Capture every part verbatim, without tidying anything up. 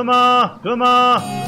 སྒྲོལ་མ། སྒྲོལ་མ།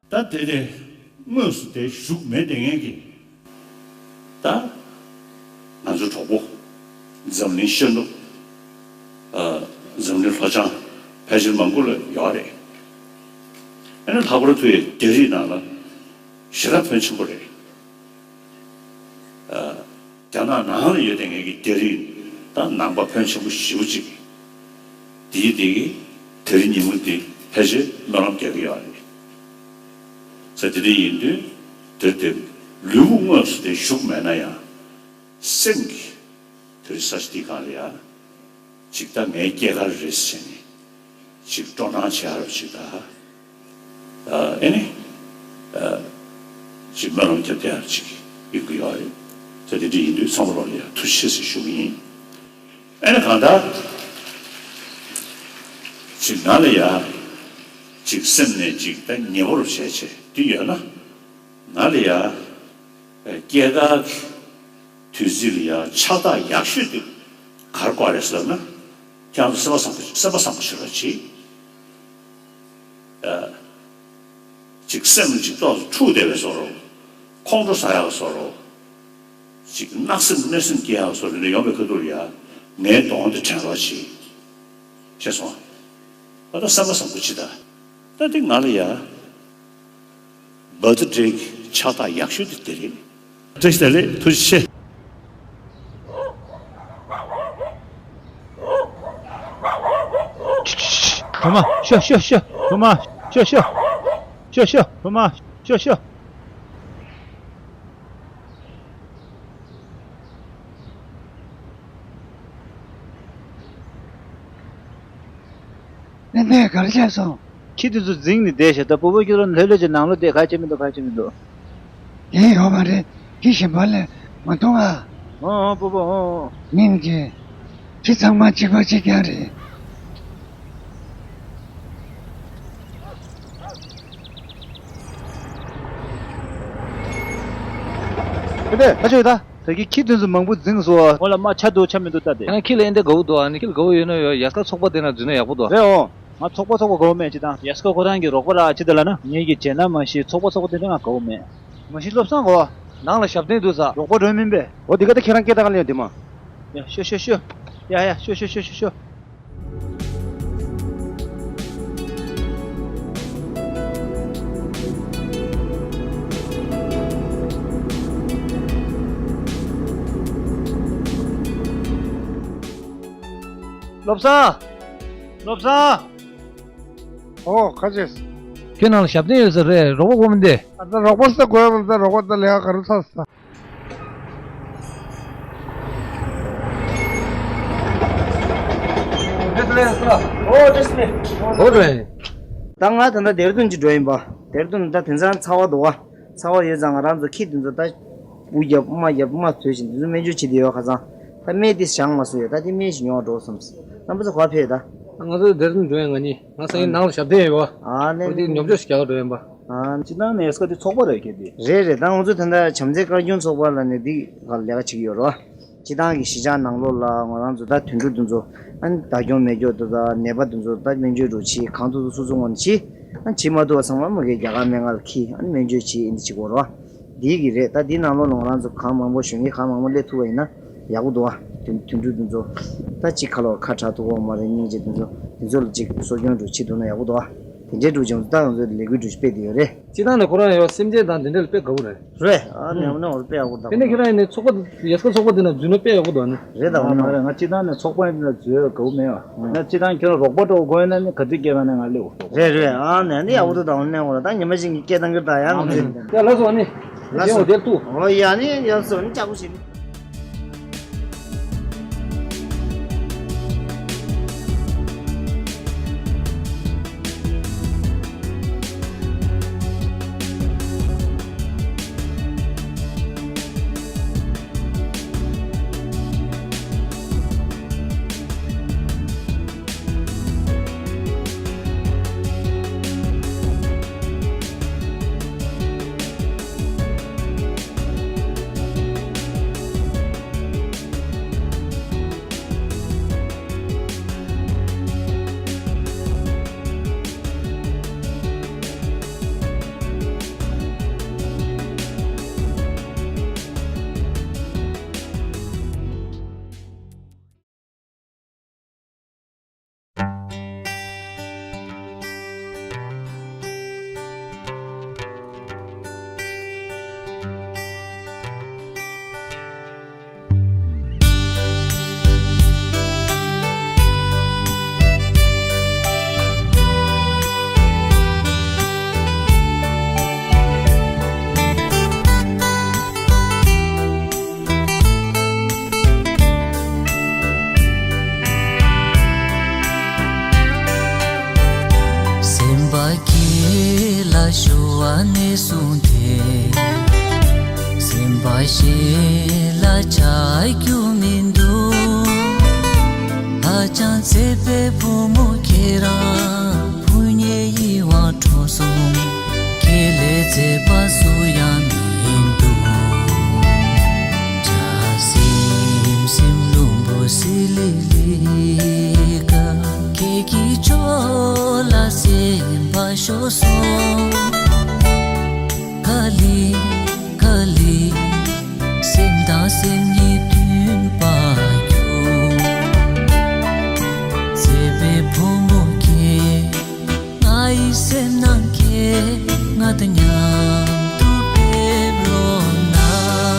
ད་དེ་དེ་དངོས་སུ་དེ་བཞུགས་མེད་དེ་ངན་གྱི། ད་ང་ཚོ་གྲོགས་པོ་འཛམ་གླིང་ཤར་ནུབ། ཨ། འཛམ་གླིང་ལྷོ་བྱང་ཕལ་ཆེར་མང་པོ་ལ་ཡོད་རེད། ཨ་ནི་ལྷག་པར་དུ་ཡི་སྡེ་རིགས་ནང་ལ་ཞེ་དྲག་ཕོན་ཆེན་པོ་རེད། ཨ། རྒྱ་ནག་ནང་ལ་ཡོད་དེ་ངེད་ཀྱི་སྡེ་རིགས་དང་ནང་པ་ཕོན་ཆེན་པོ་ཞེ་པོ་ཅིག་གིས་དེའི་དེ་གི་དེ་རིང་ཉིན་མོ་འདི་ཕལ་ཆེར་སྨོན་ལམ་རྒྱག་གི་ཡོད་རེད། ས་དེ་འདྲ་ཡིན་དུས་དེར་དེ་ལུས་པོ་དངོས་སུ་དེ་བཞུགས་མེད་ན་ཡང་སེམས་ཀྱི་དེ་རིང་ས་ཆ་འདི་སྒང་ལ་ཡ། ཅིག་ད་ངའི་སྐྱེས་སྐར་རེད་ཟེར་ནས་ཅིག་སྤྲོ་སྣང་བྱེད་ཡ་རོ་ཅིག་ད། ཨ་ཨེ་ནི། ཨ་ཅིག་སྨོན་ལམ་རྒྱབ་བསྡད་ཡ་ཅིག་ཡོང་གི་ཡོད་རེད། ད་དེ་འདྲ་ཡིན་དུས་ཚང་མ་ལོག་ལ་ཡ་ཐུགས་རྗེ་ཆེ་ཟེར་ཞུ་གི་ཡིན། ཨེ་ནི་གང་ལྟར་ཅིག་ང་ལ་ཡ་ཅིག་སེམས་ནས་ཅིག་ད་ཉེ་བོར་བྱས་བྱས་དེ་ཡོད་ན་ང་ལ་ཡ། སྐྱེས་སྐར་གྱི་དུས་ཚིགས་ལ་ཡང་ཕྱག་རྟགས་ཡག་ཤོས་དེ་ག་རེ་བཀོད་རེད་ཟེར་ན། ཁྱེད་རང་ཚོ་སེམས་པ་བཟང་པོ་སེམས་པ་བཟང་པོ་བྱེད་རོགས་གྱིས། ཨ། ཅིག་སེམས་ལ་ཅིག་ཏོག་ཙམ་འཁྲུག་བསྡད་པའི་བཟོ་འདྲ། ཁོང་ཁྲོ་ཟ་ཡག་བཟོ་འདྲ། ཅིག་གནག་སེམས་གནོད་སེམས་སྐྱེ་ཡག་བཟོ་འདྲ་ཡོང་བའི་ཁ་ཐུག་ལ་ཡ་ངའི་གདོང་དེ་དྲན་རོགས་གྱིས། ཤེས་སོང་ཨ། ད་སེམས་པ་བཟང་པོ་བྱེད་ད། ད་དེ་ང་ལ་ཡ། བར་ཐི་ཌེ་གི་ཕྱག་རྟགས་ཡག་ཤོས་དེ་དེ་རེད། བཀྲ་ཤིས་བདེ་ལེགས། ཐུགས་རྗེ་ཆེ། སྒྲོལ་མ་ཤོག་ཤོག་ཤོག་སྒྲོལ་མ་ཤོག་ཤོག་ཤོག་ཤོག་སྒྲོལ་མ་ཤོག་ཤོག་ནས་ནས་ག་རེ་བྱས་སོང་། ཁྱི་དེ་ཚོ་འཛིང་ནས་བསྡད་ཤག་ད་སྤོ་བོ་ཁྱོད་རང་ལྷོད་ལྷོད་ཀྱི་ནང་ལོགས་བསྡད། ག་བྱེད་མི་འདུག་ག་བྱེད་མི་འདུག་དེ་ཡོད་མ་རེད། ཁྱི་གཞན་པ་ལས་མ་མཐོང་ཨ། ཨོ་ཨོ་སྤོ་བོ་ཨོ་ཨོ། སྙིང་རྗེ། ཁྱི་ཚང་མ་གཅིག་པ་གཅིག་རྐྱང་རེད། དེ་ད་ཆོག་ད། ད་གི་ཁྱི་དེ་ཚོ་མང་པོ་འཛིང་སོང་། ཨོ་ལ་མ་ཆ་འདུག་ཆ་མི་འདུག་ད་དེ། ཁྱི་ལ་ཨེ་འདྲ་དགའ་བོ་འདུག་ཨ་ནི་ཁྱི་ལ་དགའ་བོ་ཡོད་ན་ཡོད། ཡ་སྐར་ཚོགས་པ་དེ་ན་འཛུལ་ན་ཡག་པོ་འདུག་རེད་ཨོ། ང་ཚོགས་པ་ཚོགས་པ་དགའ་བོ་མེད་ཅི་དང་། ཡ་སྐར་ཁོ་རང་གི་རོགས་པ་ར་ཅི་དེ་ལ་ན་ངེད་ཀྱི་བྱས་ན་མ་ཤེས། ཚོགས་པ་ཚོགས་པ་དེ་འདྲ་ང་དགའ་བོ་མེད། མ་གཞི་བློ་བཟང་གོ། ནང་ལ་ཞབས་བརྟན་འདུག་ས་རོགས་པ་རོལ་མིན་པས། འོ་དེ་ག་ད་ཁྱེད་རང་སྐད་ད་ག་ལ་ཡོང་དེ་མ། ཡ་ཤོ་ཤོ་ཤོ། ཡ་ཡ་ཤོ་ཤོ་ཤོ་ཤོ་ཤོ། བློ་བཟང་། བློ་བཟང་། ཨོ་ཁ་ཅེས། ཁྱོད་ནང་ལ་ཞབས་བརྟན་ཡོད་ས་རེད། རོགས་པ་དགོས་མི་འདི། ཨ་ད་རོགས་པ་ས་དགོས་མི་ད་རོགས་པ་ད་ལས་ཀ་ག་རུ་ཚར་ས། ཨོ་ད་ང་ད་ལྟ་ལྡེ་ར་ལྡུན་གྱི་འགྲོ་ཡིན་པ། ལྡེ་ར་ལྡུན་ད་དེང་སང་ཚ་བ་འདུག་བ། ཚ་བ་ཡོད་ཙང་ང་རང་ཚོ་ཁྱི་དེ་ཚོ་ད་དབུགས་བརྒྱབ་དམའ་བརྒྱབ་དམའ་བཟོས་བཞིན་དེ་ཚོ་སྨན་བཅོས་བྱེད་དེ་ཡོད། ཁ་སང་ད་སྨན་དེ་བཞག་མ་སོང་ཡོད། ད་དེ་སྨན་ཞིག་ཉོ་བ་འགྲོ་བསམ། རྣམ་པ་ཚོ་ག་པར་ཕེབས་ད། ང་ཚོ་དེར་འགྲོ་ཡ་ང་གཉིས་ང་སང་ཉིན་ནང་ལ་ཞབས་བརྟན་ཡོད་པ། ཨ་ནི་ཨོ་དེ་ཉོ་ཆ་ཞིག་རྒྱག་འགྲོ་ཡིན་པ། ཨ་སྤྱི་བཏང་ནས་ཨེ་སི་ཀ་དེ་ཚོགས་པ་རེད་ཁྱེད་དེ། རེད་རེད། ད་ང་ཚོ་ད་ལྟ་བྱམས་བརྩེ་དཀར་སྐྱོང་ཚོགས་པ་ལ་ནས་འདི་ག་ལས་ཀ་བྱེད་ཀྱི་ཡོད་རེད་བ། སྤྱི་བཏང་གི་གཞིས་ཆགས་ནང་ལོགས་ལ་ང་རང་ཚོ་ད་དུད་འགྲོ་དེ་ཚོ་ཨ་ནི་བདག་སྐྱོང་མེད་སྐྱོ་དེ་དང་ནད་པ་དེ་ཚོ་ད་སྨན་བཅོས་འགྲོ་བྱེད་གང་ཐུབ་ཐུབ་སོ་སོ་ངོས་ནས་བྱེད། ཨ་བྱེད་མ་ཐུབ་པ་ཚང་མ་མ་གི་རྒྱ་གར་སྨན་ཁང་ལ་འཁྱེར་ཨ་ནི་སྨན་བཅོས་བྱེད་ཨ་ནི་བྱེད་དགོས་རེད་བ། འདིའི་གི་རེད། ད་འདི་ནང་ལོགས་ལ་ང་རང་ཚོ་གང་མང་པོ་གཞོན་སྐྱེས་གང་མང་པོ་སླེབས་ཐུབ་པ་ཡིན་ན་ཡག་པོ་འདུག་བ། དུད་དུད་འགྲོ་དེ་ཚོ་ད་གཅིག་ཁ་ལོར་ཁ་གྲག་ཐུབ་ཀྱི་ཡོད་མ་རེད། སྙིང་རྗེ་དེ་ཚོ་དེ་ཚོ་ལ་གཅིག་གསོ་སྐྱོང་འགྲོ་བྱེད་ཐུབ་ན་ཡག་པོ་འདུག་བ། དེ་འདྲའི་འགྲོ་བྱུང་ད་ང་ཚོས་ལས་འགུལ་འགྲོ་སྤེལ་བསྡད་ཡོད་རེད། སྤྱི་བཏང་ནས་ཁོ་རང་ཡང་སེམས་ཅན་དང་དེ་འདྲ་ལ་དཔེ་དགའ་པོ་རེད། རེད། ཨ་ནེ་ཨ་ནེ་འོར་དཔེ་ཡག་པོ་འདུག་དེ་ནས་ཁྱེད་རང་ཡིན་ནའི་ཚོགས་པ་ཡ་སྐོར་ཚོགས་པ་དེ་ན་འཛུལ་ན་དཔེ་ཡག་པོ་འདུག་ཨ་ནི། རེད་ད་ཨ་ནེ། མ་རེད། ང་སྤྱི་བཏང་ནས་ཚོགས་པ་ཡིན་ན་འཛུལ་ཡག་དགའ་པོ་མེད་ཨ། ང་སྤྱི་བཏང་ཁྱེད་རང་རོགས་པ་འདྲ་པོ་དགོས་ཡོད་ན་ནི་ག་དུས་སྐད་པ་ནས་ང་སླེབས་འོ། རེད་རེད། ཨ་ནེ་ཨ་ནེ་ཡག་པོ་འདུག་ད་ཨ་ནེ་འོ་ད་ཉི་མ་ཞིག་གི་སྐད་བཏང་གི་ད་ཡང་ང་ཚོ་ཡ་ལགས་སོ་ཨ་ནི། ལགས་སོ། ཡང་འོ་དེར་ཐུག་ཨོ་ཡ་ནི་ཡང་སོ་ནི་ལྕགས་པོ་ཞིག་སེམས་པ་ཁྱེད་ལ་ཤོར་བ་ནས་བཟུང་སྟེ། སེམས་པ་གཞན་ལ་ཆགས་རྒྱུ་མི་འདུག་ཧ་ཅང་བརྩེ་བའི་བུ་མོ་ཁྱེད་རང་། བུ་ཉེ་ཡི་དབང་འཕྲོག་སོང་། ཁྱེད་ལས་བརྩེ་བ་སུ་ཡང་མི་འདུག་བྱ་སེམས་སེམས་རླུང་བུ་སི་ལི་ལི་ཀ་ཁྱེད་ཀྱི་ཕྱོགས་ལ་སེམས་པ་ཤོར་སོང་། ག་ལེ་ག་ལེ། སེམས་དང་སེམས་གཉིས་མཐུན་པར་གྱུར། བརྩེ་བའི་བུ་མོ་ཁྱེད། ང་ཡི་སེམས་ནང་ཁྱེད། ང་དང་མཉམ་དུ་ཕེབས་རོགས་གནང་།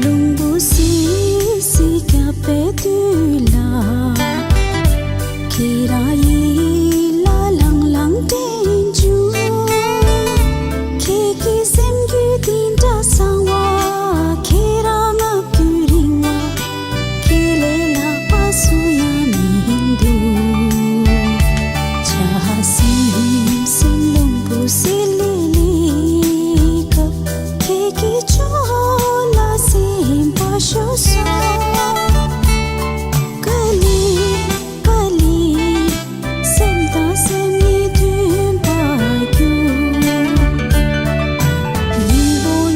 རླུང་བུ་སིལ་སིལ་རྒྱག་པའི་དུས་ལ། ཁྱེད་རང་ཡིད་ལ་ལང་ལང་དྲན་བྱུང་། ཁྱེད་ཀྱི་སེམས་རྒྱུད་འདི་འདྲ་གཙང་བ། ཁྱེད་རང་ངག་རྒྱུད་རིང་བ། ཁྱེད་ལས་ལྷག་པ་སུ་ཡང་མི་འདུག་བྱ་སེམས་སེམས་རླུང་བུ་སི་ལི་ལི་ཀ་ཁྱེད་ཀྱི་ཕྱོགས་ལ་སེམས་པ་ཤོར་སོང་། ག་ལེ་ག་ལེ། སེམས་དང་སེམས་གཉིས་མཐུན་པར་གྱུར། ཉིན་མོ་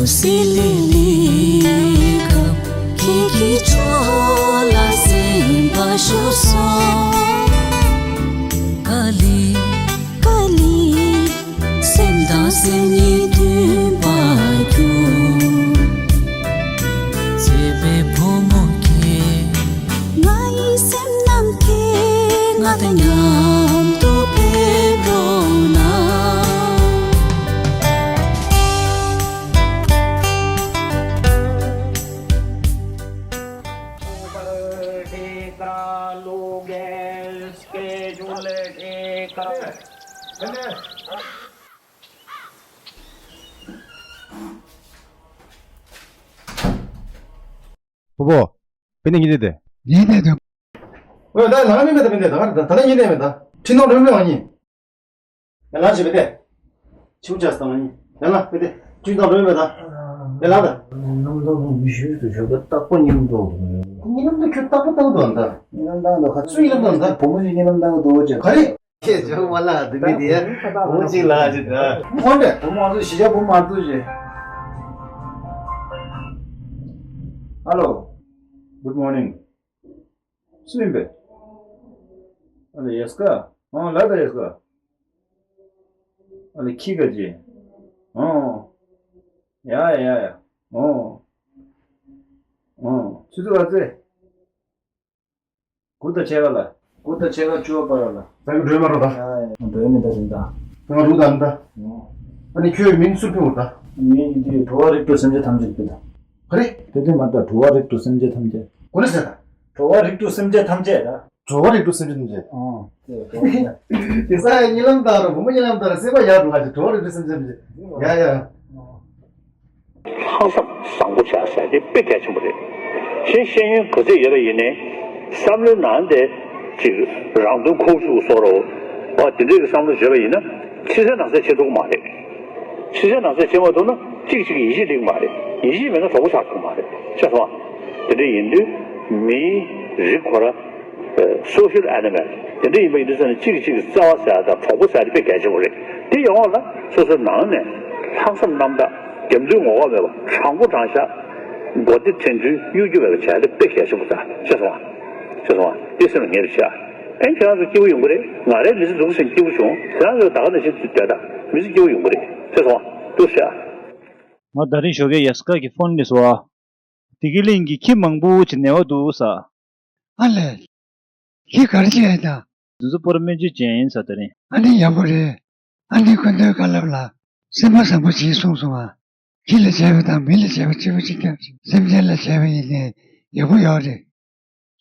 སི་ལི་ལི་ཁ་ཁྱེད་ཀྱི་ཕྱོགས་ལ་སེམས་པ་ཤོར་སོང་། ག་ལེ། ག་ལེ། སེམས་དང་སེམས་ཉིད་མཐུན་པར་གྱུར། བརྩེ་བའི་བུ་མོ་ཁྱེད། ང་ཡི་སེམས་ནང་ཁྱེད། ང་དང་མཉམ་དུ་ཕེབས་རོགས་གནང་། ལུགས་འགལ་སྐད་ཆུང་ལས་ཀྱི་སྐབས། ཕུ་བོ། པེ་ནེ་ཉིན་དེ་དེ། ཉིན་དེ་དེ། ཨོ་ད་ལ་མི་མེད་ད་པེ་ནེ་ད་ད་ད་ཉིན་དེ་མེད་ད། ཁྲིན་ཏང་རོལ་མེད་ཨ་ནི། ཡ་ལ་ཞེ་པེ་དེ། ཆུ་ཅག་སྟངས་ཨ་ནི། ཡ་ལ་པེ་དེ། ཁྲིན་ཏང་རོལ་མེད་ད། ཡ་ལ་ད། ཉིན་ལམ་དང་མི་ཞུ་དུ་ཞོ་ད་རྟག་པ་ཉིན་དུ། ཉིན་ལམ་དུ་ཁྱོད་རྟག་པ་བཏང་དུ་ཨ་ད། ཉིན་ལམ་དང་དུ་ཁ་སུ་ཉིན་ལམ་དང་ད། བུ་མོ་ཞིག་ཉིན་ལམ་དང་དུ་བོ་ཅེ་ག་རེ། ཁྱེད་ཇོ་མ་ལ་འདི་མི་དེ་ཡ་བུ་གཅིག་ལ་ཅི་ད། ཧོན་ཏེ་བུ་མ་ཏུ་ཞི་ཅ་བུ་མ་ཏུ་ཞེ། ཧ་ལོ། Good morning. སུ་ཡིན་པས། ཨ་ལེ་ཡས་ཀ། ཨ་ལ་ད་ཡས་ཀ། ཨ་ལེ་ཁྱི་ག་ཅི། ཨ། ཡ་ཡ་ཡ། ཨ། ཨ། ཆུ་ཚོད་ག་ཚོད། དགུ་དང་ཕྱེད་ཀ་ལ། དགུ་དང་ཕྱེད་ཀ་བཅུ་བ་པ་ར་ལ། ད་གི་འགྲོས་མ་རོ་ད། ཡ་ཡ། འགྲོས་མི་ད་རིང་ད། ད་ང་རུ་ད་མི་ད། ཨ་ནི་ཁྱོད་མིང་སུ་ཕེ་འུར་ད། མིང་འདི་འགྲོ་བ་རིགས་དྲུག་སེམས་ཅན་ཐམས་ཅད་ཕེ་ད། ག་རེ། དེ་དུས་མ་ད་འགྲོ་བ་རིགས་དྲུག་སེམས་ཅན་ཐམས་ཅད། གོ་ནི་ཟེར་ད། འགྲོ་བ་རིགས་དྲུག་སེམས་ཅན་ཐམས་ཅད་ད། འགྲོ་བ་རིགས་དྲུག་སེམས་ཅན་ཐམས་ཅད། ཨང་། དེ་ས་ཡ་ཉིན་ལམ་ལྟར་བུ་མོ་ཉིན་ལམ་ལྟར་སེམས་པ་ཡག་འགྲོ་ག་ཅིག་འགྲོ་བ་རིགས་དྲུག་སེམས་ཅན་ཐམས་ཅད། ཡ་ཡ། ལྷག་བསམ་བཟང་པོ་བྱ་ཟེར་དེ་དཔེ་གལ་ཆེན་པོ་རེད། གཞན་ཤེས་ཡོན་ག་ཚད་ཡོད་པ་ཡིན་ནའི་བསམ་བློའི་ནང་དེ་ཅིག་རང་དོན་ཁོག་ཤུགས་བཟོ་རོགས། ཨ་དེ་འདྲའི་གི་བསམ་བློ་བྱས་པ་ཡིན་ན་ཕྱི་གསལ་ནང་གསལ་བྱེད་ཐུབ་ཀྱི་མ་རེད། ཕྱི་གསལ་ནང་གསལ་བྱེད་མ་ཐུབ་ན་གཅིག་གཅིག་གི་ཡིད་ཆེས་འགྲིག་གི་མ་རེད། ཡིད་ཆེས་མེད་ན་གྲོགས་པོ་ཆགས་ཐུབ་ཀྱི་མ་རེད། ཤེས་སོང་ཨ། དེ་འདྲ་ཡིན་དུས་མིའི་རིགས་ཁོ་ར་social animal དེ་འདྲ་ཡིན་པ་ཡིན་དུས་ཙང་ནས་གཅིག་གིས་གཅིག་གི་བརྩེ་བ་ཟེར་ཡ་དང་གྲོགས་པོ་ཟེར་ཡ་དེ་དཔེ་གལ་ཆེན་པོ་རེད། དེ་ཡོང་བ་ལ་སོ་སོའི་ནང་ནས་ལྷག་བསམ་རྣམ་དག་རྒྱབ་མདུན་ངོ་ལྐོག་མེད་པ་དྲང་པོ་དྲང་བཞག་མགོ་བདེ་དྲན་འདུན་གཡོ་སྒྱུ་མེད་པ་བྱས་ཏེ་དཔེ་གལ་ཆེན་པོ་རེད། ཤེས་སོང་ཨ། ཤེས་སོང་ཨ། དེ་སེམས་ལ་ངེས་པ་བྱས་ཨ། ཨེ་ཁྱེད་རང་ཚོ་སྐྱིད་པོ་ཡོང་གི་རེད། ང་རའི་མི་ཚེ་འཛུགས་ཟིན་སྐྱིད་པོ་བྱུང་། ཁྱེད་རང་ཚོ་ད་ག་ནང་བཞིན་དུ་བསྡད་ད་མི་ཚེ་སྐྱིད་པོ་ཡོང་གི་རེད། ཤེས་སོང་ཨ། ཏུ་ཤ། ང་ད་རིང་ཞོགས་ཀས་ཡས་ཀ་གི་ཕོན་ལས་སོ་ཨ། བདེ་སྐྱིད་གླིང་གི་ཁྱི་མང་པོ་ཅིག་ནེ་བ་འདུག་ས། ཨ་ལས། ཁྱི་ག་རེ་བྱས་ཡིན་ད། འདི་ཚོ་པོར་སྨན་བཅོས་བྱས་ཡིན་ས་དེ་རིང་། ཨ་ནི་ཡག་པོ་རེད། ཨ་ནི་ཁོ་ཚོའི་བཀའ་སློབ་ལ་སེམས་པ་བཟང་པོ་བྱེད་གསུངས་སོང་ཨ། ཁྱི་ལ་བྱས་པ་དང་མི་ལ་བྱས་པ་གཅིག་པ་གཅིག་རྐྱང་རེད། སེམས་ཅན་ལ་བྱས་པ་ཡིན་ནའི་ཡག་པོ་ཡོད་རེད།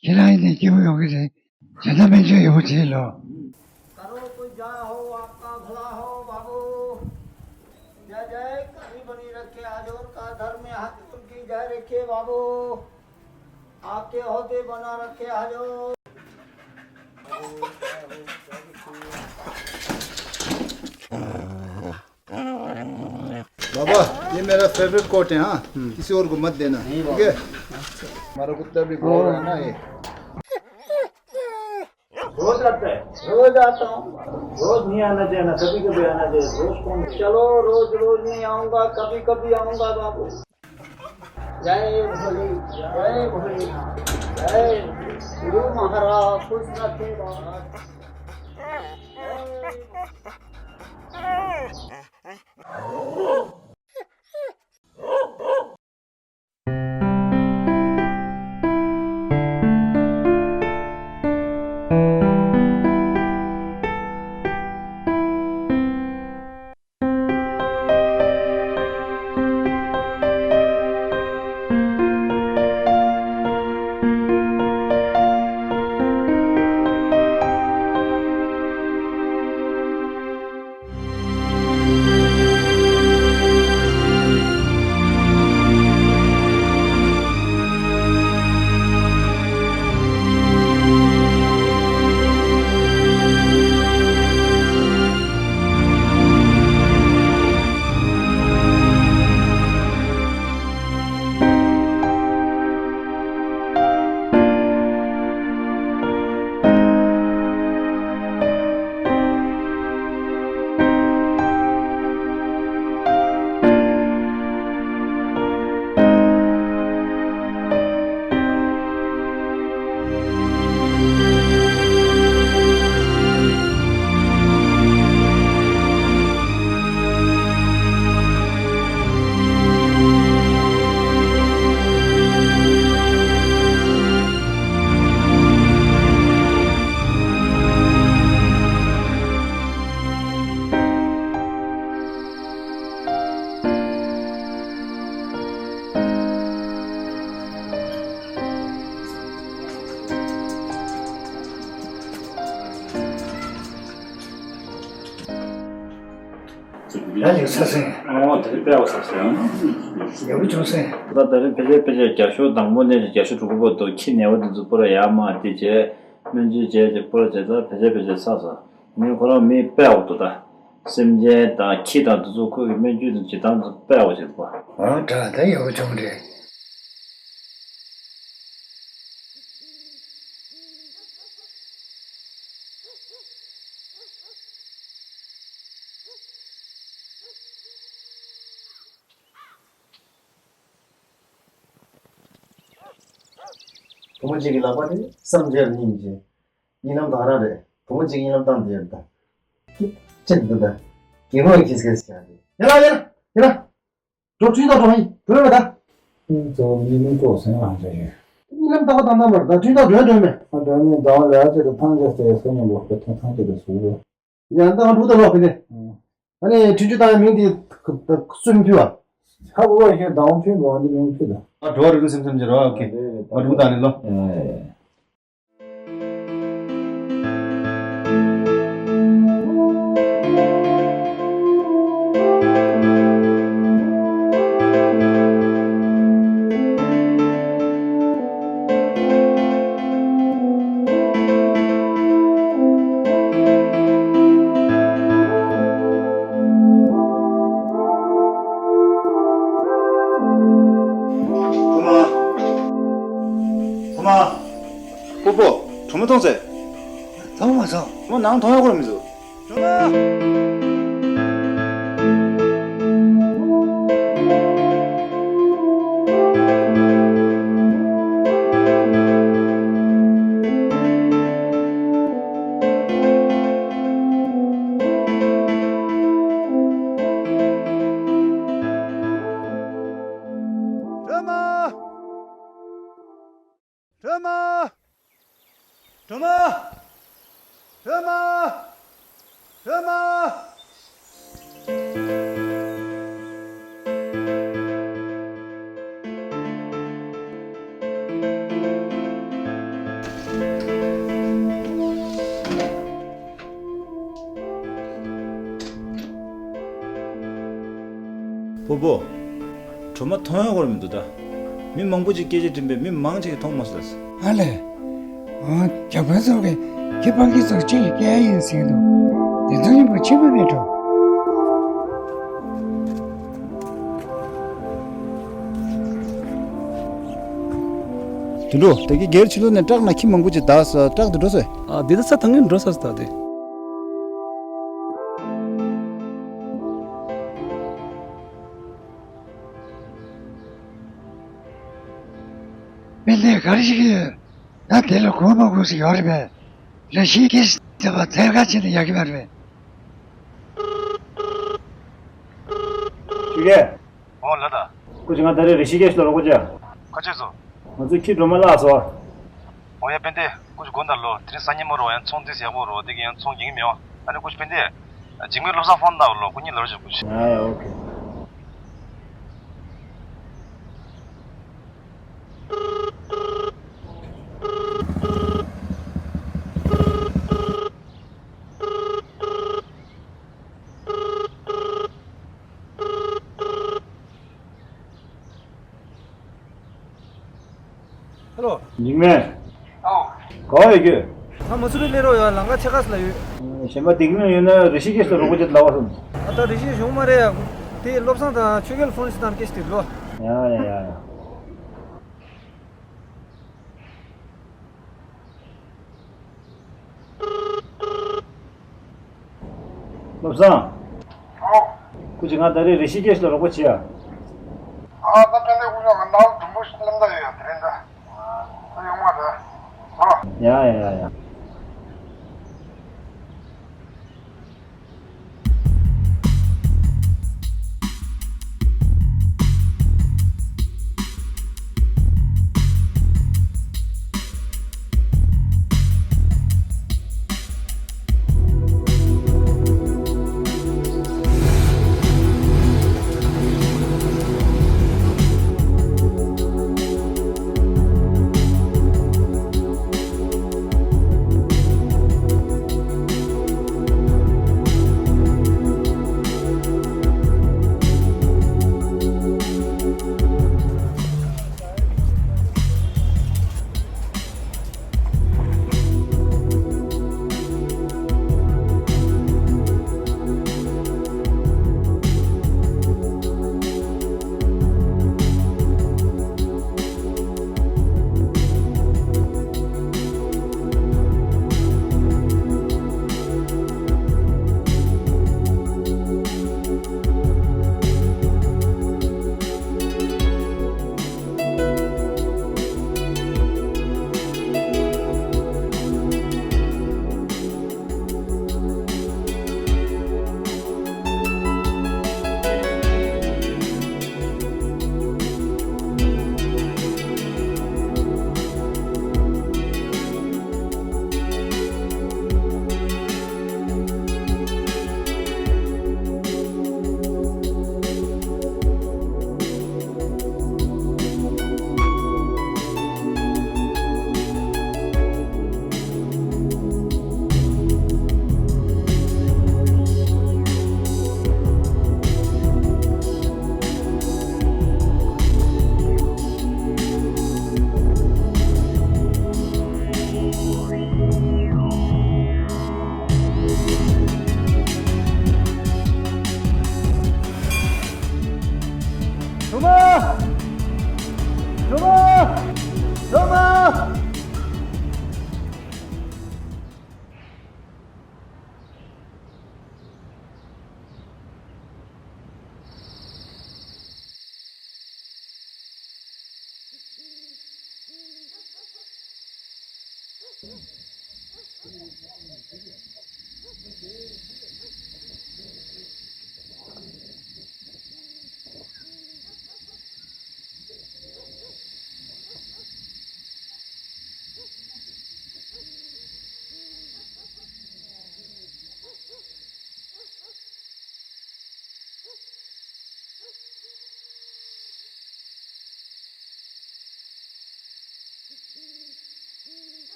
ཁྱེད་རང་ཡིན་ནའི་སྐྱིད་པོ་ཡོང་གི་རེད། བྱས་ན་སྨན་བཅོས་ཡག་པོ་བྱེད་ལོ། करो कोई जय हो, आपका भला हो बाबू। जय जय करी बनी रखे हजूर का, धर्म हजूर की जय रखे बाबू। आपके ओहदे बना रखे हजूर। बाबा, ये मेरा फेवरेट कोट है, हाँ? किसी और को मत देना, ठीक है? हमारा कुत्ता भी बोल रहा है ना ये। रोज आता है। रोज आता हूँ। रोज नहीं आना चाहिए ना, कभी कभी आना चाहिए। रोज कौन? चलो, रोज रोज नहीं आऊंगा, कभी कभी आऊंगा बाबू। जय भोले, जय भोले, जय गुरु महाराज, खुश रखे बाबा। ཡ་ཡིག་ཚ་སེང་། ཨོ་དེ་རིང་དཔེ་བ་ཚ་སེང་། ཡག་པོ་བྱུང་སེང་། ད་ད་རིང་ཕལ་ཆེར་ཕལ་ཆེར་བརྒྱ་ཤོག་དང་པོ་ནས་བརྒྱ་ཤོག་དྲུག་པོ་བར་དུ་ཁྱི་ནད་པ་དེ་ཚོ་པུ་ར་ཡར་མར་དེ་བྱས། སྨན་བཅོས་བྱས་ཏེ་པུ་ར་བྱས་ཙང་ཕལ་ཆེར་ཕལ་ཆེར་ཚར་སོང་། ངས་ཁོ་རང་མི་དཔེ་བ་འདུག་ད། སེམས་ཅན་དང་ཁྱི་དང་དེ་ཚོ་ཁོ་གི་སྨན་བཅོས་དང་བྱེད་སྟངས་དེ་ཚོ་དཔེ་བ་བྱེད་འདུག་པ། ཨོ་དྲ་ད་ཡག་པོ་བྱུང་རེད། བུ་མོ་གཅིག་གི་ལག་པ་དེ་བསམ་རྒྱལ་སྙིང་རྗེ། གཉིད་ལམ་དང་རང་རེད། བུ་མོ་གཅིག་གཉིད་ལམ་བཏང་བསྡད་ཡོད་ད། ཅི་འདུག་ད། རྒན་གོག་གིས་སྐད་ཆ་བཤད་དེ། ཡ་ལ་ཡ་ལ་ཡ་ལ། འགྲོ་ཁྲུས་ད་འགྲོ་ཡིན་འགྲོ་ཡོད་ད། ཁྱེད་ཚོ་གཉིད་ལམ་ཀྲོག་སེང་རང་འདྲ་ཡོད། གཉིད་ལམ་ཏག་ཏག་བཏང་ན་མར་ད་ཁྲུས་ད་འགྲོ་ཡ་འགྲོ་མེད། ཨ་འགྲོ་མེད་ཟླ་བ་ལ་ཡ་ཅིག་ད་ཐང་ཅིག་ཟེར་སོ་ཉོན་པོ་ཁོ་ཐང་ཐང་ཅིག་ད་ཟུག་གོ། ཡང་ད་འགྲོ་ད་ལོག་གི་ནས། ཨང་། ཨ་ནི་ཁྲུས་ཆུ་བཏང་ཡ་མིང་དེ་གསུམ་ཕུལ་བ། ཧ་གོ་བ་ཞིག་ཟླ་བ་ཕུལ་འགྲོ་འདི་མིང་ཕུལ་ད། ཨ་འགྲོ་བ་རིག་རིག་སེམས་སེམས་ཀྱི་རོ་ཨོ་ཁེ། ཨ་འགྲོ་ད་ནི་ལོ། ཐོག་མ། ཐོག་མ། སྤོ་སྤོ། གྲོ་མ་འཐུང་ཟེར། འཐུང་མ་སོང་། གྲོ་མ་ནང་འཐུང་ཡག་ཁོ་ར་མི་འདུག་གྲོ་མ། སྒྲོལ་མ། སྒྲོལ་མ། སྒྲོལ་མ། སྒྲོལ་མ། སྒྲོལ་མ། སྤོ་སྤོ། གྲོ་མ་འཐུང་ཡག་ཁོ་ར་མི་འདུག་ད། མི་མང་པོ་ཅིག་སྐད་ཆ་དྲིས་པས་མི་མང་ཅིག་གིས་འཐུང་མ་སོང་ད། ཨ་ལས། འོ་རྒྱ་དཔོན་ཚོ་གིས་ཁྱི་སྤང་ཁྱི་ཚོར་ཅི་ཡི་སྐད་ཡིན་ཟེར་འདུག་དེ་ཚོ་ཡིན་པ་ཕྱི་མ་མེད་འགྲོ། དུད་འགྲོ། ད་གི་སྒེར་ཕྱི་ལོགས་ནས་བྲག་ནང་ཁྱི་མང་པོ་ཅིག་བདའ་ས་བྲག་ཏུ་འགྲོ་ས། ཨ་འདི་ད་ས་ཐང་ངན་འགྲོ་ས་ས་ད་དེ། དཔེ་ལས་ག་རེ་ཞིག་ཡོད། ད་དེ་ལ་དགོས་མ་དགོས་ཞིག་ཡོད་རེད་པས། རེ་ཞིག་གིས་དེ་བ་ཐལ་ཁ་ཕྱིན་ནས་ཡག་གི་མ་རེད་པས། ཆུ་རྒྱལ། ཨོ་ལ་ད། སྐུ་མཁྱེན་ང་ད་རེས་རི་ཤི་ཀེཤ་ལ་རོགས་པ་བྱས། ཁ་ཆེ་སོ། ང་ཚོ་ཁྱི་སྒྲོལ་མ་བརླགས་སོང་། ཨོ་ཡ་སྤེན་ཏེ། སྐུ་མཁྱེན་དགོངས་དག་ལོ། དེ་རིང་སང་ཉིན་མོ་རོ་ཡང་ཚོང་འདི་ཡག་པོ་རོ་དེ་གི་ཡང་ཚོང་རྒྱག་གི་མེད་ཨ། ཨ་ནི་སྐུ་མཁྱེན་སྤེན་ཏེ། འཇིགས་མེད་བློ་བཟང་ཕོན་དག་ལོ་སྐུ་ཉིད་ལོ་རོ་བྱེད་སྐུ་མཁྱེན། ཡ་ཡ་ཨོ་ཁེ། ཧེ་ལོ། འཇིགས་མེད། ཨོ། ག་པར་ཡོད་ཁྱོད། ང་མ་སུ་རི་སླེབས་རོགས་ཡོད། ལམ་ཁ་ཕྱེད་ཀ་ཙམ་ལ་ཡོད། གཞན་པ་སྡིག་ལན་ཡོད་ན་རི་ཤི་ཀེཤ་ལ་རོགས་པ་བྱེད་ལབ་པ་སོང་། ཨ་ད་རི་ཤི་ཀེཤ་ཡོང་མ་རེད་ཡ། དེ་བློ་བཟང་དང་ཆོས་རྒྱལ་ཕོན་སི་དང་ཀེཤ་དེ་ལོ། ཡ་ཡ་ཡ་ཡ། བློ་བཟང་། ཨོ། སྐུ་མཁྱེན་ང་ད་རེས་རི་ཤི་ཀེཤ་ལ་རོགས་པ་བྱེད་ཡ། ཨ་ད་ཕན་ཚུན་སྐུ་མཁྱེན་ང་ནང་དུམ་བུ་ཞིག་གནམ་ད་ཡོད་ཡ་དེ་རིང་ད། ཨ་ཡོང་མ་ད། ཨོ། ཡ་ཡ་ཡ་ཡ།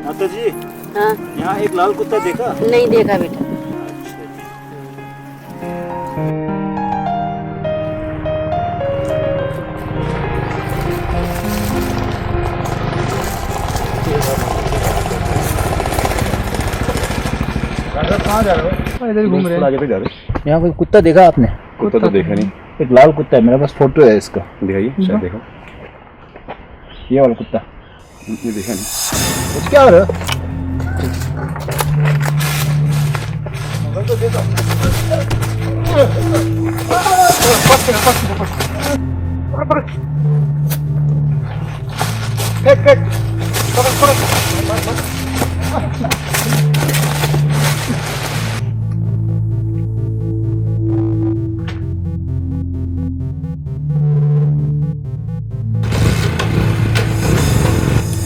माता जी, हाँ। यहाँ एक लाल कुत्ता देखा? नहीं देखा बेटा। अच्छा जी। इधर ही घूम रहे हैं। यहाँ कोई कुत्ता देखा आपने? कुत्ता तो देखा नहीं। एक लाल कुत्ता है, मेरे पास फोटो है इसका। दिखाइए, शायद देखो। ये वाला कुत्ता। ये देखा नहीं। क्या हो रहा है?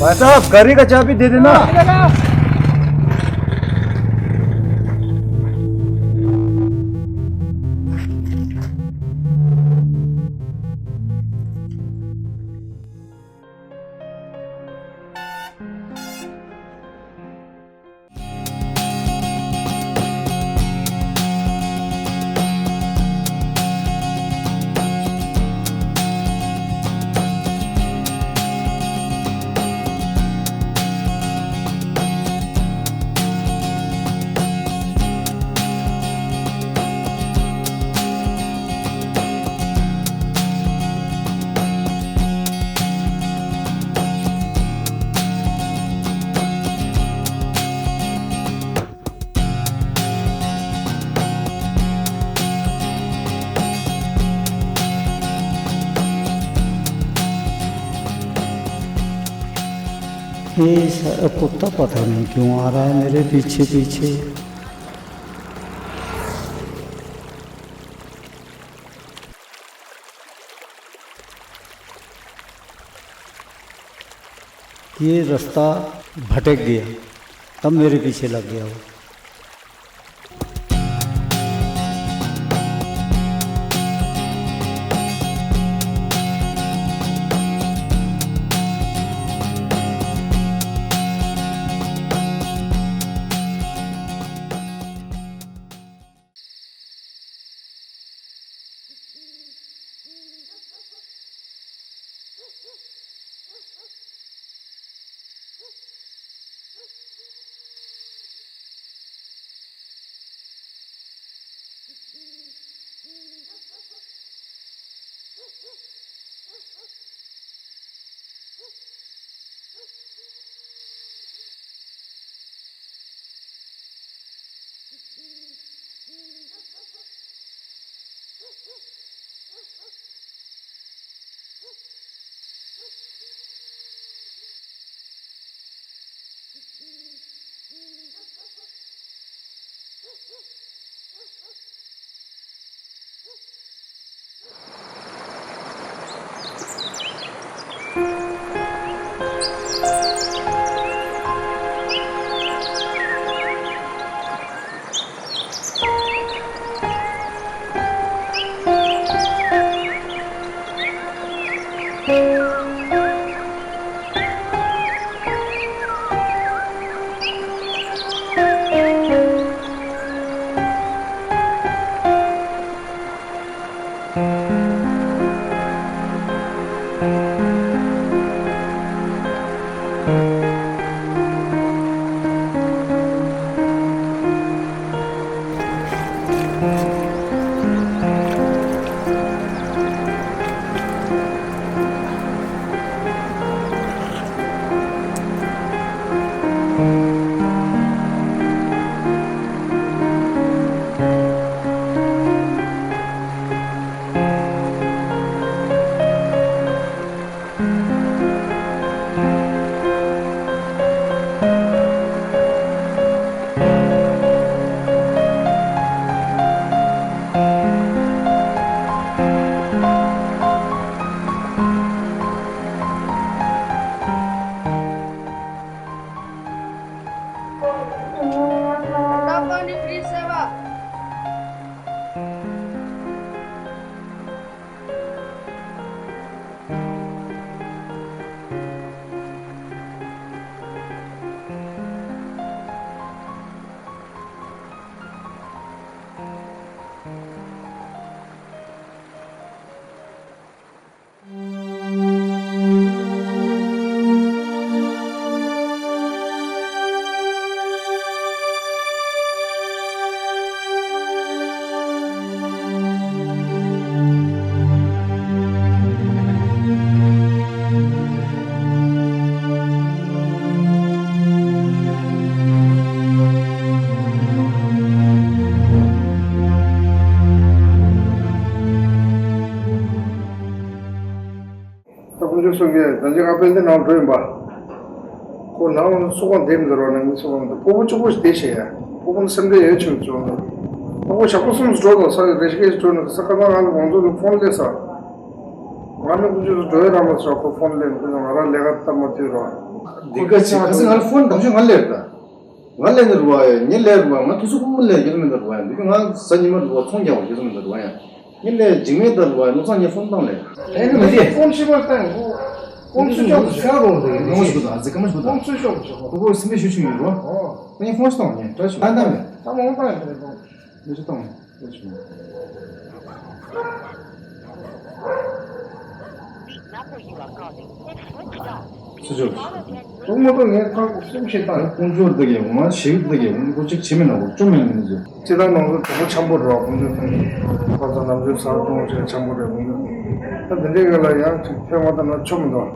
भाई साहब, गाड़ी का चाबी दे देना। ये सारा कुत्ता पता नहीं क्यों आ रहा है मेरे पीछे पीछे। ये रास्ता भटक गया, तब मेरे पीछे लग गया वो। ད་དཀོན་མཆོག་གསུམ་གྱིས་ད་ཅི་ང་དཔལ་ལྡན་ནང་འགྲོ་ཡིན་པ། ཁོ་ནང་ལ་སུ་གང་བསྡད་མི་འདུག་རོགས་ནང་མི་སུ་གང་མི་འདུག་སྤོ་བོ་གཅིག་པོ་ཞིག་བསྡད་ཤེས་ཡ། སྤོ་བོ་ནི་སེམས་ཁྲལ་ཡོད་ཆུང་བྱུང་འདུག་སྤོ་བོ་ཞག་པོ་གསུམ་འགྲོ་དང་ས་རེ་ཞིག་གིས་འགྲོ་ནི་ས་ཁ་ན་ང་ལ་ང་ཚོ་ལ་ཕོན་སླེབས་ས། ང་ནི་དཀོན་མཆོག་གསུམ་འགྲོ་ཡ་ར་མ་ཆོག་ཁོ་ཕོན་སླེབས་ནི་ང་ར་ལས་ཀ་སྟབས་མ་བདེ་རོགས། འདི་ག་ཅིག་ཁ་སང་ང་ལ་ཕོན་དང་ཤོག་ང་སླེབས་ད། ང་ལས་ནི་རུ་བ་ཡ། ངས་ལས་རུ་བ། ང་དུས་ཚོད་ཁོ་མོ་ལས་རྒྱུ་མི་འདུག་རུ་བ་ཡ། འདི་ང་གཟའ་ཉི་མ་རུ་བ་ཚོང་རྒྱག་པ་རྒྱུ་མི་འདུག་རུ་བ་ཡ། ངས་ལས་འཇིགས་མེད་ལྟར་རུ་བ་ཡ། ལོ་ཚང་ངས་ཕོན་བཏང་ལས། ཨེ་ནི་མི་རེད། ཕོན་ཤི་བར་བཏང་ཕོན་ཚུར་ཤོག་ཤོག་ཤོག་རོགས་རེད། ལོངས་སུ་དང་ཟི་ཀ་མ་ཤི་བ་དང་། ཕོན་ཚུར་ཤོག་ཤོག་ཁོ་ཁོ་སི་མི་ཤུ་ཤུ་ཡིན་རོ། ཨོ། ངས་ཕོན་ཤི་བཏང་ངས་བཀྲ་ཤིས་བཏང་བཏང་མེད། ད་མ་འོང་བཏང་ཡོད་རེད། མི་ཤི་བཏང་། སུ་ཆོག་སྟོང་མ་གཏོགས་ངས་ཁ་སེམས་ཤེས་བཏང་། དཀོན་མཆོག་འདི་གས་ང་ཞིག་འདི་གས་ང་ཁོ་གཅིག་བྱེད་མི་ན་གོ་བཅོམ་མེད་ནི་ཟེར། སྤྱི་བཏང་ནང་ཚོ་དོ་པོ་འཆམ་པོ་རོགས་དཀོན་མཆོག་ཐོན་ཁ་ཚོ་ནམ་རྒྱུན་ཟ་འཐུང་བྱས་འཆམ་པོ་རེད་དཀོན་མཆོག་ད་འདི་འདྲའི་ག་ལ་ཡང་ཅིག་ཕན་མ་ཐོགས་ན་ཆོ་མི་འདུག་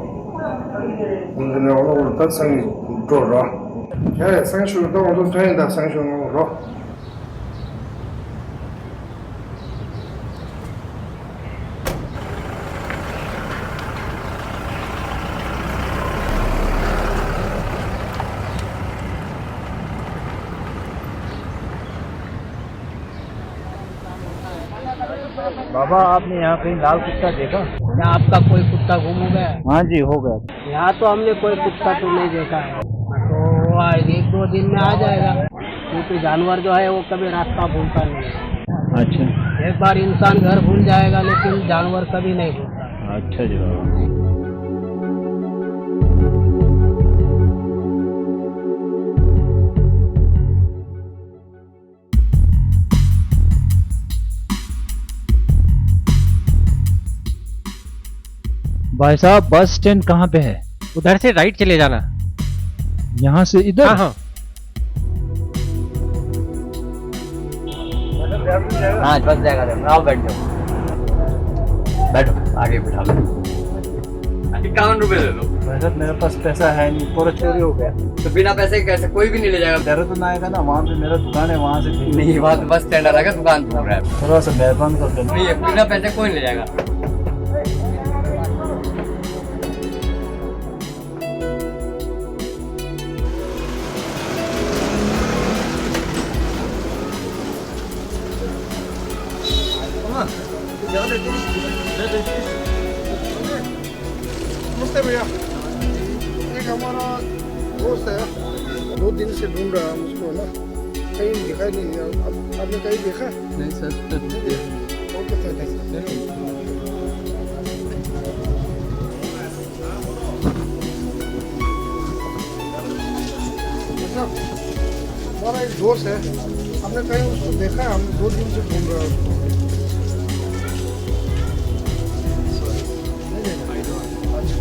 འདི་ནས་འོ་ལོ་འོ་ད་སང་ཉིན་འགྲོ་རོགས། ཡ་ཡ་སང་ཞོགས་ད་འོ་ལོ་ཐོན་ཡིན་ད་སང་ཞོགས་ངོ་རོགས། बाबा, आपने यहाँ कहीं लाल कुत्ता देखा? यहाँ आपका कोई कुत्ता गुम हो गया? हाँ जी, हो गया। यहाँ तो हमने कोई कुत्ता तो नहीं देखा है। तो आज एक दो दिन में आ जाएगा, क्योंकि जानवर जो है वो कभी रास्ता भूलता नहीं है। अच्छा। एक बार इंसान घर भूल जाएगा लेकिन जानवर कभी नहीं भूलता। अच्छा जी बाबा। भाई साहब, बस स्टैंड कहाँ पे है? उधर से राइट चले जाना। यहाँ से इधर? हाँ, हाँ। हाँ, बस जाएगा, आओ बैठ जाओ। बैठो, आगे बिठा लो। इक्यावन रुपए दे दो। भाई साहब, मेरे पास पैसा है नहीं, पूरा चोरी हो गया। तो बिना पैसे के कैसे? कोई भी नहीं ले जाएगा। देहरादून आएगा ना, वहाँ पे मेरा दुकान है, वहाँ से खरीद नहीं, वहाँ तो बस स्टैंड आ जाएगा, दुकान ढूंढ रहा है। थोड़ा सा मेहरबान कर देना। नहीं, बिना पैसे कोई नहीं ले जाएगा। नमस्ते भैया, एक हमारा दोस्त है, दो दिन से ढूंढ रहा है हम उसको ना, कहीं दिखाई नहीं दिया। आप, आपने कहीं देखा? नहीं सर। नहीं देखा। Okay sir, thank you. अच्छा, हमारा एक दोस्त है, हमने कहीं उसको देखा है, हम दो दिन से ढूंढ रहे हैं उसको। नहीं देखा। अच्छा।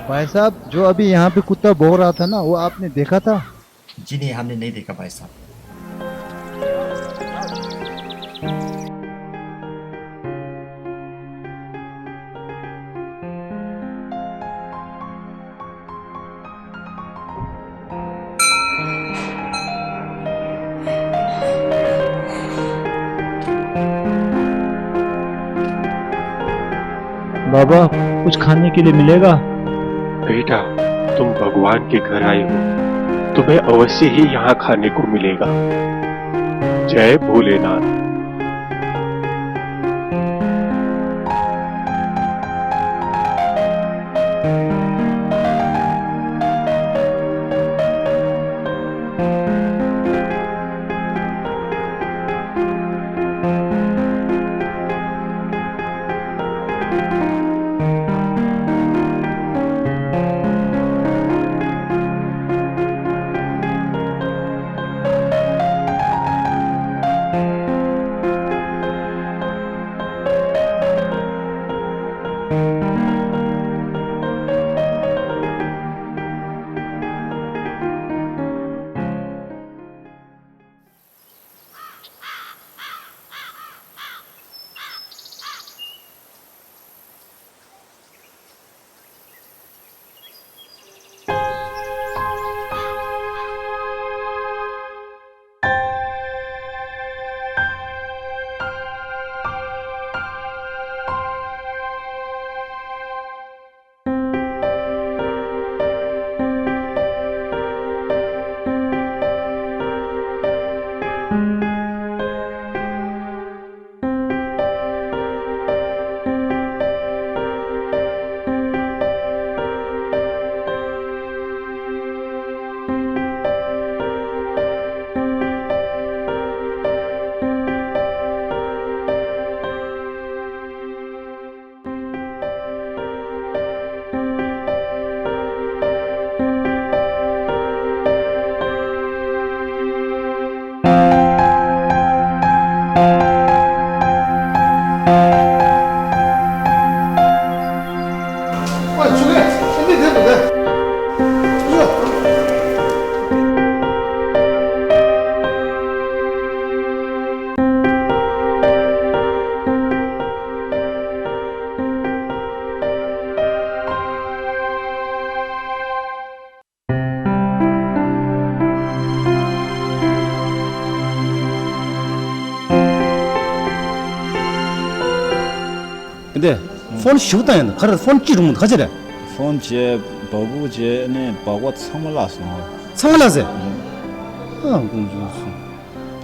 भाई साहब, जो अभी यहाँ पे कुत्ता भौंक रहा था ना, वो आपने देखा था? जी नहीं, हमने नहीं देखा भाई साहब। बाबा, कुछ खाने के लिए मिलेगा? बेटा, तुम भगवान के घर आए हो, तुम्हें अवश्य ही यहाँ खाने को मिलेगा। जय भोलेनाथ। འདི་ཕོན་ཞིག་བཏང་ཡིན་ཁ་རེ་ཕོན་ཅི་རུང་ཁ་ཅི་རེད། ཕོན་བྱས་སྦག་སྦུག་བྱས་ནས་སྦག་སྦག་ཚང་མ་བརླག་སོང་། ཚང་མ་བརླག་ཟེར། ཨ་ཀུན་སྤྱོད་སོང་།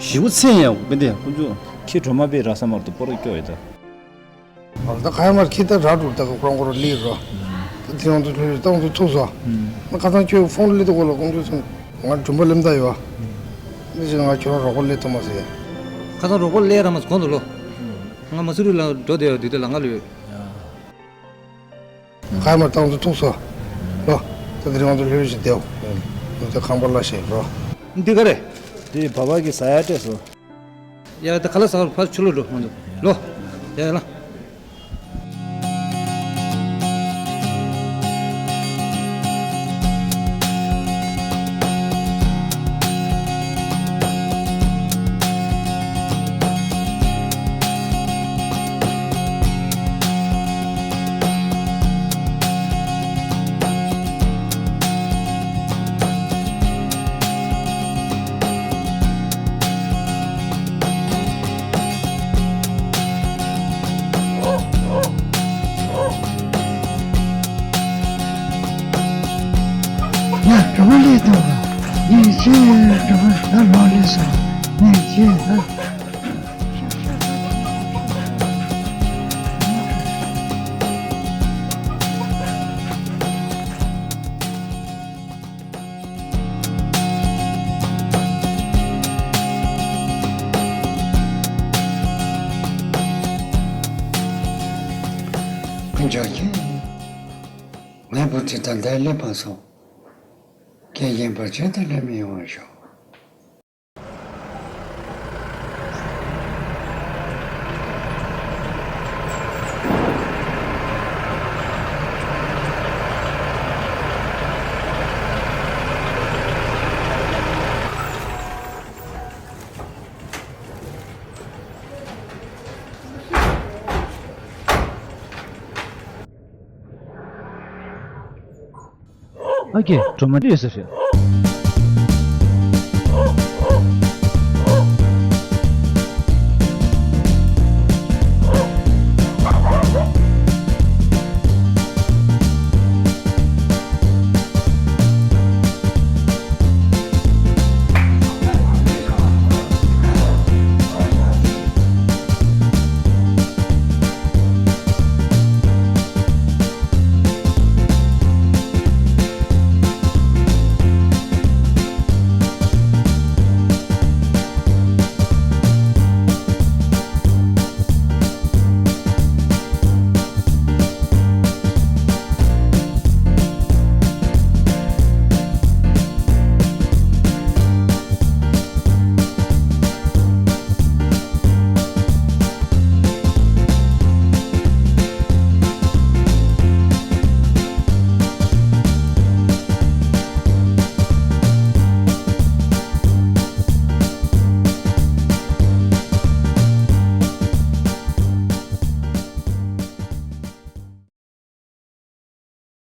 ཞིག་ཚེ་ཡང་བན་དེ་ཀུན་སྤྱོད། ཁྱི་གྲོ་མ་པའི་ར་ས་མར་དུ་སྤོ་ར་སྐྱོ་ཡོད་ད། ད་ཁ་ཡ་མར་ཁྱི་ད་ར་དྲུག་ད་ཀ་ཀྲོང་ཀོ་ར་ལི་རོ། ད་དེ་ཡང་དུ་ལྷོད་ལྷོད་ཏང་དུ་ཐུག་སོ། ང་ཁ་སང་ཁྱོད་ཕོན་ལི་དུ་གོ་ལ་ཀུན་སྤྱོད་སོང་། ང་གྲུམ་པ་ལེམ་ད་ཡོད། འདི་ཅི་ང་ཁྱོད་རང་རོགས་པ་ལས་ཐུབ་མ་ཟེར། ཁ་སང་རོགས་པ་ལས་ར་མ་གོང་དུ་ལོ། ང་མ་སུ་རི་ལ་འགྲོ་བསྡད་ཡོད་དུས་དེ་ལ་ང་ལུས། ཁ་མ་བཏང་དུ་ཐུག་སོ། ལོ། ད་དེ་རིང་ང་ཚོ་ལྷོད་ལྷོད་ཞིག་བསྡད། ང་ཚོ་ཁང་པ་ལ་ཞིག་ལོ། འདི་ག་རེད། འདི་བ་བ་གི་ཟ་ཡ་སྤྲད་སོ། ཡ་ད་ག་ལ་ཟ་བར་ཕར་ཆུ་ལོ་འགྲོ་ང་ཚོ། ལོ། ཡ་ཡ་ལ། ད་ལོ་ལེ་སོ་ནས་ཅི་ད། ཕུན་ཚོགས་ཀྱིས། ངའི་བུ་དེ་ད་ལྟའི་སླེབས་པ་སོང་། ཁྱེད་ཡིན་པར་ཆེད་དུ་སླེབས་མི་ཡོང་བར་ཤོག། ཨ་ཀྱེ། གྲོ་མ་འདི་ཡོད་ས་རེད།